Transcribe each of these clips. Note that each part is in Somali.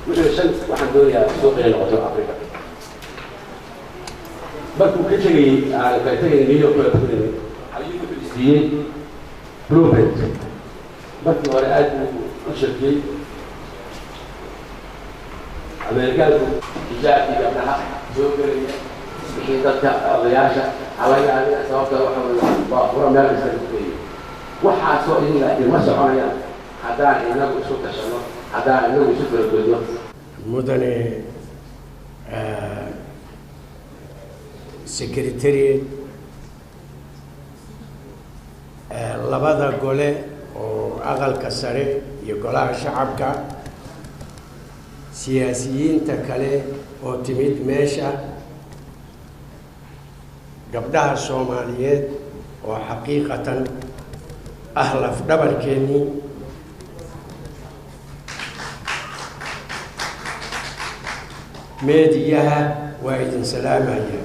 Wuxuu shan waxaan doonayaa suuq inay noqoto Africa. Markuu ka tegayey, aan kala tegayay New York, kala tegaynay, ayuu wuxuu siiyey blueprint. Markii hore aad buu u shakiyey Ameerikaanku, xijaabkii gabdhaha soo gelaya, wixii dadka odayaasha halaga adiga, sababta waxa weye waa furo meel kasta lagu geeyo. Waxaasoo idin laakiin ma soconayaan haddaan inagu isu tashano, haddaan inagu isu faragodno. Mudane secretariat, labada gole oo Aqalka Sare iyo Golaha Shacabka, siyaasiyiinta kale oo timid meesha, gabdhaha Soomaaliyeed oo xaqiiqatan ah lafdhabarkeennii, meediyaha, waa idin salaamaya.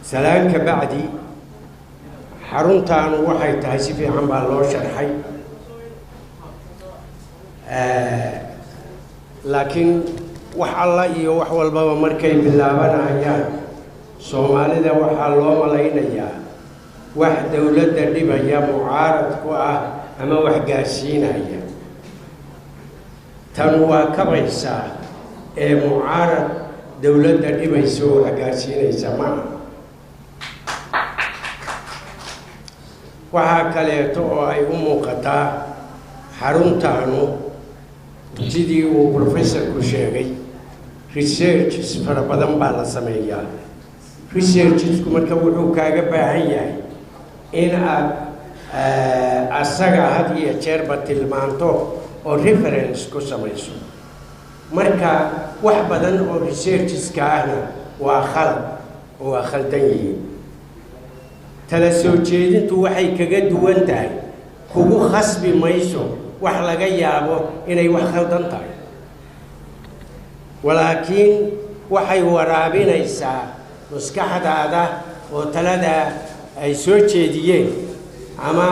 Salaan ka bacdi, xaruntaanu waxay tahay si fiican baa loo sharxay, laakiin wax alla iyo wax walbaba markay bilaabanayaan, Soomaalida waxaa loo malaynayaa wax dowladda dhibaya, mucaarad ku ah ama wax gaarsiinaya. Tan waa kabaysaa ee mucaarad dowladda dhibaysa oo wax gaarsiinaysa ma aha. Waxaa kaleeto oo ay u muuqataa xaruntaanu, sidii uu professorku sheegay, researches fara badan baa la sameeyaa. Researchesku marka wuxuu kaaga baahan yahay in aad asaga had iyo jeerba tilmaanto oo reference ku samayso. Marka wax badan oo researcheska ahna waa khalad oo waa khaldan yihiin. Tala soo jeedintu waxay kaga duwan tahay, kugu khasbi mayso wax laga yaabo inay wax khaldan tahay, walaakiin waxay waraabinaysaa maskaxdaada oo talada ay soo jeediyeen ama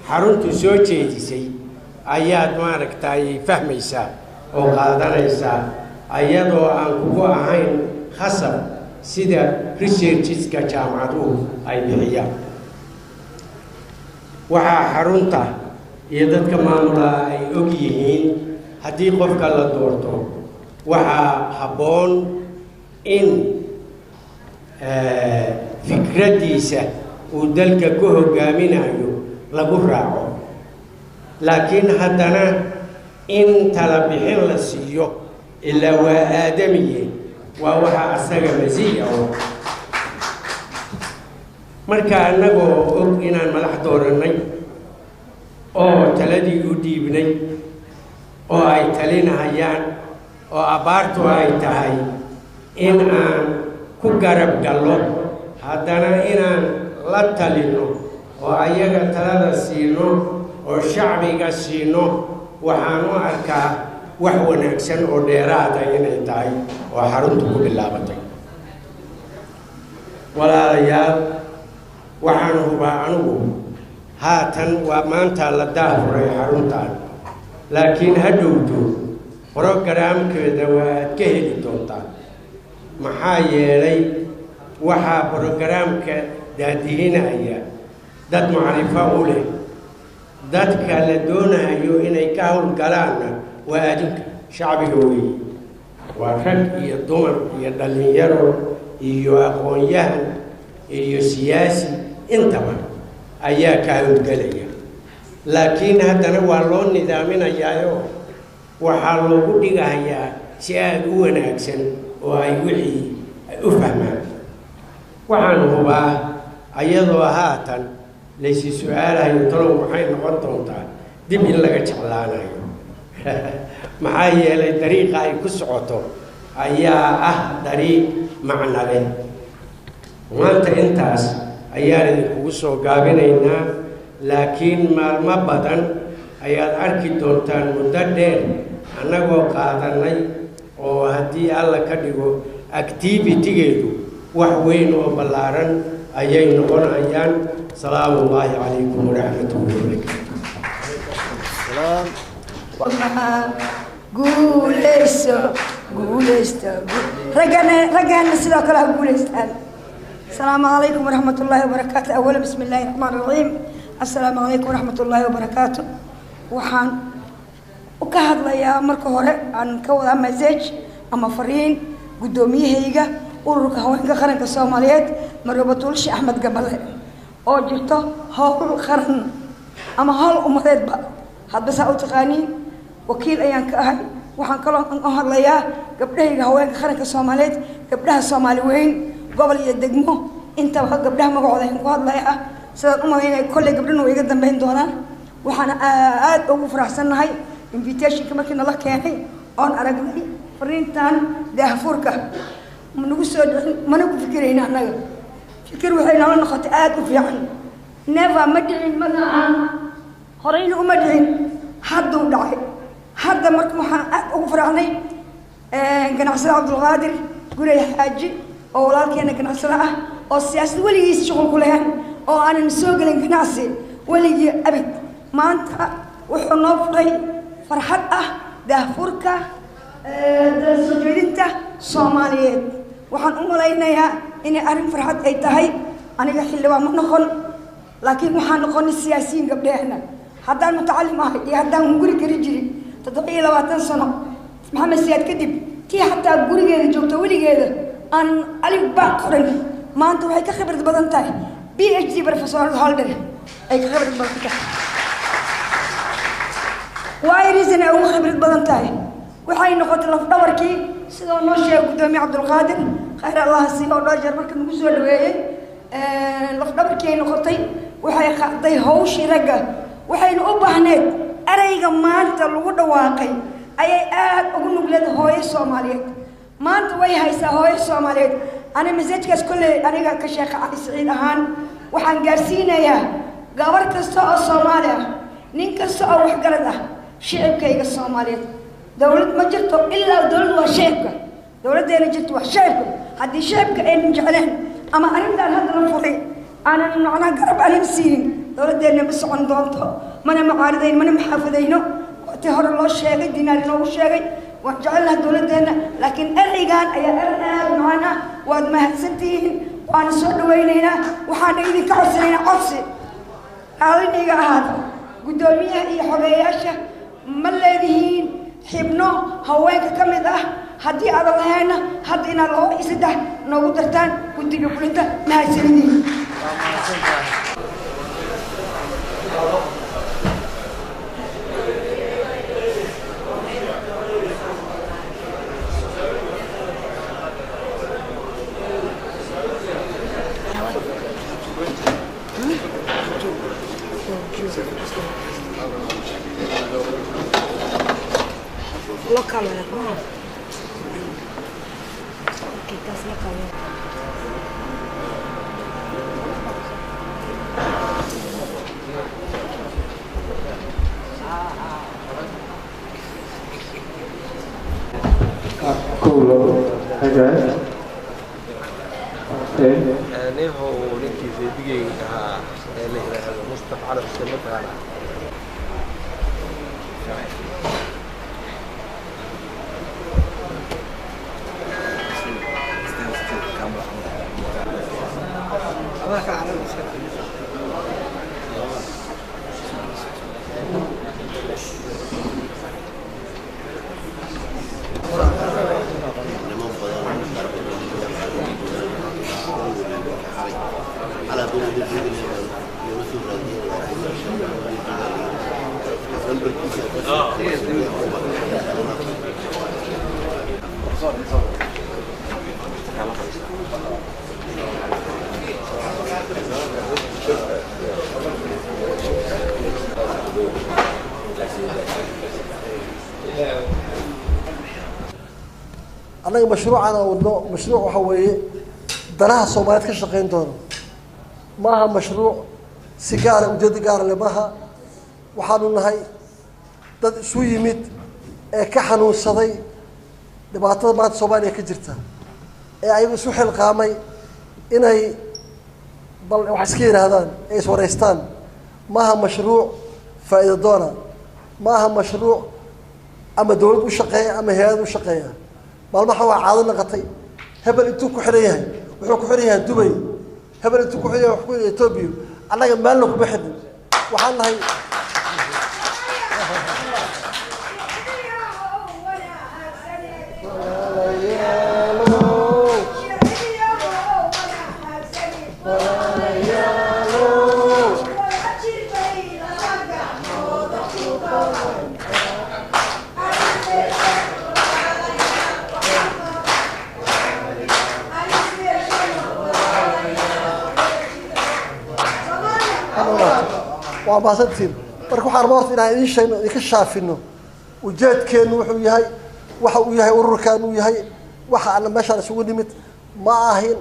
xaruntu soo jeedisay ayaad maaragtay fahmaysaa oo qaadanaysaa, ayadoo aan kugu ahayn khasab sida researcheska jaamacaduhu ay bixiyaan. Waxaa xarunta iyo dadka maamulaa ay og yihiin, haddii qofka la doorto, waxaa habboon in fikraddiisa uu dalka ku hogaaminayo lagu raaco, laakiin haddana in tala bixin la siiyo, ilaa waa aadamiye, waa waxa asaga masiya oo. Marka annagoo og inaan madax doorannay oo taladii u dhiibnay oo ay talinahayaan oo abbaartu ay tahay in aan ku garab gallo, haddana inaan la talino oo ayaga talada siino oo shacbiga siino, waxaan u arkaa wax wanaagsan oo dheeraada inay tahay oo xaruntu ku bilaabatay. Walaalayaal, waxaan hubaa anigu haatan waa maanta la daafuray xaruntan, laakiin ha dhowto programkeeda waa aad ka heli doontaan, maxaa yeelay waxaa programka daadihinaya dad macrifo u leh. Dadka la doonayo inay ka howlgalaanna waa adinka shacbiga weeye, waa rag iyo dumar iyo dhallinyaro iyo aqoon-yahan iyo siyaasi intaba ayaa ka howlgelaya, laakiin haddana waa loo nidaaminayaayo waxaa loogu dhigahayaa si aada u wanaagsan oo ay wixii ay u fahmaan. Waxaan hubaa ayadoo haatan laysi su-aalahayo talow maxay noqon doontaa, dib in laga jeclaanayo, maxaa yeelay dariiqa ay ku socoto ayaa ah dariiq macno leh. Maanta intaas ayaan idinkugu soo gaabinaynaa, laakiin maalmo badan ayaad arki doontaan muddo dheer annagoo qaadanay oo haddii Alla ka dhigo activity-geedu wax weyn oo ballaaran ayay noqonayaan. Salaamu ullaahi calaykum waraxmatullahi wabarakaatu. Guuleyso, guuleysta. Raggana, raggana sidoo kale ha guuleystaan. Asalaamu calaykum waraxmat ullaahi wabarakaatu. Awala, bismi illaahi raxmaan raxiim. Assalaamu calaykum waraxmat ullaahi wabarakaatu. Waxaan ka hadlayaa marka hore aan ka wadaa message ama fariin guddoomiyahayga Ururka Haweenka Qaranka Soomaaliyeed, Marwe Batuulshe Axmed Gabale, oo jirto howl qaran ama howl umadeedba hadba saa u taqaaniin, wakiil ayaan ka ahay. Waxaan kaloo u hadlayaa gabdhahayga Haweenka Qaranka Soomaaliyeed, gabdhaha Soomaali weyn, gobol iyo degmo intaba gabdhaha magacooda ayaan ku hadlayaa. Sidaan u malaynaya kolley gabdhana way iga dambeyn doonaan. Waxaana aada ugu faraxsannahay invitationka markii nala keenay oon aragnay fariintan daahfurka. Nagu soo dhicin, mana ku fikirayna annaga. Fikir waxay noola noqotay aada u fiican. Never ma dhicin magacaan, horeyna uma dhicin, hadduu dhacay hadda. Marka waxaan aada ugu faraxnay ganacsada Cabdulqaadir Gurey Xaaji oo walaalkeena ganacsada ah, oo siyaasad weligiis shuqul ku lahayn, oo aanan soo gelin ganacsi weligii abid. Maanta wuxuu noo furay farxad ah daahfurka soo jeedinta Soomaaliyeed. Waxaan u malaynayaa inay arrin farxad ay tahay. Aniga xildhibaan ma noqon, laakiin waxaan noqonay siyaasiyiin gabdhehena. Haddaan mutacalim ahay iyo haddaan guri kari jirin 27 sano Maxamed Siyaad kadib, tii xataa gurigeeda joogto weligeeda aan alif baa qoran, maanta waxay ka khibrad badan tahay PhD professor holder ay ka khibrad badan tahay. Waayo, reason ay ugu khibrad badan tahay waxay noqotay lafdhabarkii, sidoo noo sheegay guddoomiye Cabdulqaadir, khayr Allah siiyo, oo dhowr jeer marka nagu soo dhaweeyey. Lafdhabarkii ay noqotay, waxay qaaday hawshii ragga. Waxaynu u baahneed ereyga maanta lagu dhawaaqay ayay aada ugu nugleed hooyo Soomaaliyeed. Maanta way haysaa hooyo Soomaaliyeed. Ani messagekaas kolley aniga ka Sheekha Cali Siciid ahaan waxaan gaarsiinayaa gabar kasta oo Soomaali ah, nin kasta oo waxgarad ah, shicibkayga Soomaaliyeed. Dowlad ma jirto ilaa dowlad waa shicibka. Dowladdeena jirto waa shicibka. Haddii shicibka aynan jecleen ama arrintaan hadda la furay aanan macnaha garab aanan siinin, dowladdeena ma socon doonto, mana macaaridayno, mana maxaafadayno. Tii hore loo sheegay, Dinaar inoogu sheegay, waan jecelnaha dowladdeena, laakiin ereygan ayaa erey aada macaan ah. Waad mahadsantihiin, waana soo dhawaynaynaa. Waxaana idinka codsanaynaa codsi raallinayga ahaado. Guddoomiyaha iyo xogeeyaasha, ma leedihiin xibno haweenka ka mid ah? Haddii aadan lahayna, hadda inaad laba iyo saddex noogu dartaan guddiga fulinta. Mahadsanidin. Local wala. Okay, taas local. Cool. Hi guys. Okay. Nihow ninkii seedigeyga ahaa ee la yidhaahdo Mustafa Cali Xuseen, ma taqaanaa? Niman badan على Annaga mashruucan aan wadno, mashruuc waxa weeye danaha Soomaaliyeed ka shaqayn doono. Maaha mashruuc si gaara ujeeddo gaara le maaha. Waxaanu nahay dad isu yimid ee ka xanuunsaday dhibaatada maanta Soomaaliya ka jirta, ee ayagu isu xilqaamay inay bal wax iska yidhaahdaan ee iswareystaan. Maaha mashruuc faa'iido doona, maaha mashruuc Ama dowlad u shaqeeya ama hay-ad u shaqeeya. Maalmaha waa caado naqatay, hebel intuu ku xiran yahay wuxuu ku xiran yahay Dubay, hebel intuu ku xiran yahay wuxuu ku xiran yahay Etoobiya. Annaga meelna kuma xirnin, waxaan nahay waa mahadsantiin. Marka waxaan rabaa horta inaan idiin sheegno, idinka shaafino ujeedkeennu wuxuu yahay, waxa uu yahay ururkan uu yahay, waxa ana meeshaan isugu nimid ma ahin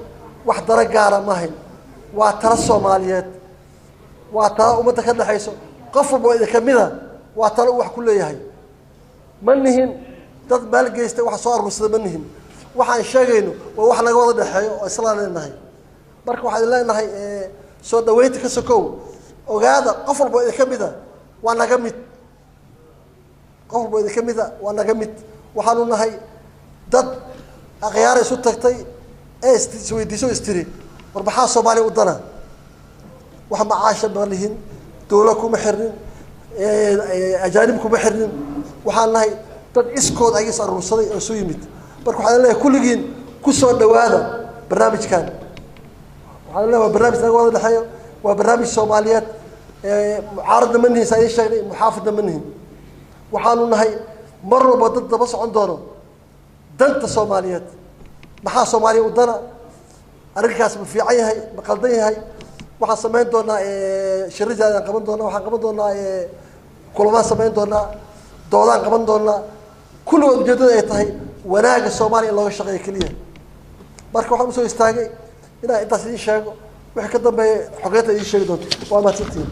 wax daro gaara ma ahin, waa tala Soomaaliyeed, waa tala ummadda ka dhexayso, qof walba oo idinka mida waa talo uu wax ku leeyahay. Ma nihin dad meel geystay wax soo aruursada, ma nihin. Waxaan sheegayno waa wax naga wada dhexeeyo oo isla leenahay. Marka waxaan leenahay soo dhaweynta ka sokow, ogaada qof walba oo idinka mida waa naga mid, qof walba oo idinka mida waa naga mid. Waxaanu nahay dad akhyaara isu tagtay ee isweydiiso istiri war maxaa Soomaaliya u dana? Wax macaasha ma lihin, dowla kuma xirnin, ajaanib kuma xirnin, waxaan nahay dad iskood ayaga is aruursaday oo isu yimid. Marka waxaan leeyahay kulligiin ku soo dhawaada barnaamijkan. Waxaan leeyahay waa barnaamij naga wada dhexeeyo, waa barnaamij Soomaaliyeed. Mucaaradna ma nihin, saa idiin sheegnay, muxaafidna ma nihin. Waxaanu nahay mar walba dad daba socon doono danta Soomaaliyeed. Maxaa Soomaaliya u dana? Arrinkaas ma fiican yahay, ma qaldan yahay? Waxaan samayn doonaa shirrijaadaan qaban doonaa, waxaan qaban doonaa kulamaan samayn doonaa, doodaan qaban doonaa, kulligood ujeeddada ay tahay wanaagga Soomaaliya in looga shaqeeyo keliya. Marka waxaan usoo istaagay inaan intaas idiin sheego, wixii ka dambeeya xogeynta idiin sheegi doonto. Waa mahadsantihiin.